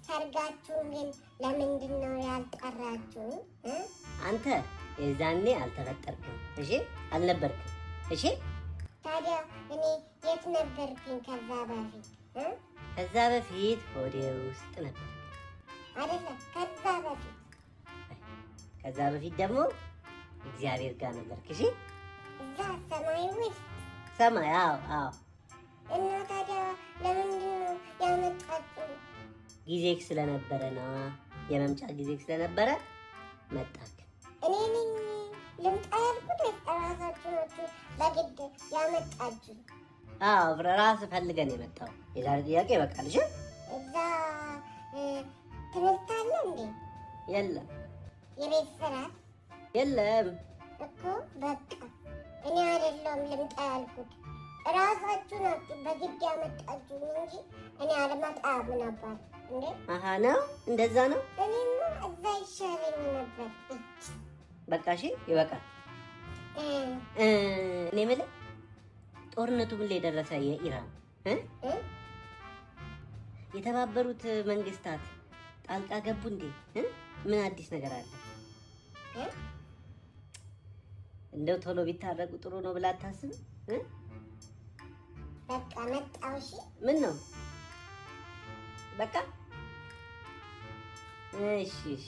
ሰርጋችሁን ግን ለምንድን ነው ያልጠራችሁኝ? አንተ የዛኔ አልተፈጠርክም። እሺ፣ አልነበርክም። እሺ፣ ታዲያ እኔ የት ነበርኩኝ ከዛ በፊት? ከዛ በፊት ሆዴ ውስጥ ነበር። አይደለም፣ ከዛ በፊት። ከዛ በፊት ደግሞ እግዚአብሔር ጋር ነበርክ። እሺ፣ እዛ ሰማይ ውስጥ? ሰማይ። አዎ አዎ። እና ታዲያ ለምንድን ነው ያመጣችሁ? ጊዜክ ስለነበረ ነዋ። የመምጫ ጊዜክ ስለነበረ መጣክ። እኔ ነኝ ልምጣ ያልኩት ወይስ እራሳችሁ ናችሁ በግድ ያመጣችሁ? አዎ፣ ራስህ ፈልገን የመጣው። የዛሬ ጥያቄ ይበቃል። እሺ፣ እዛ ትምህርት አለ እንዴ? የለም። የቤት ስራ? የለም። እኮ በቃ እኔ አይደለሁም ልምጣ ያልኩት፣ እራሳችሁ ናችሁ በግድ ያመጣችሁኝ እንጂ እኔ አልመጣም ነበር እንዴ። አሃ፣ ነው እንደዛ ነው። እኔማ እዛ ይሻለኝ ነበር። በቃ እሺ፣ ይበቃል። እኔ የምልህ ጦርነቱ ምን ላይ ደረሰ? የኢራን የተባበሩት መንግስታት ጣልቃ ገቡ እንዴ? ምን አዲስ ነገር አለ? እንደው ቶሎ ቢታረቁ ጥሩ ነው ብለህ አታስብም? በቃ መጣሁ። እሺ። ምን ነው በቃ? እሺ እሺ።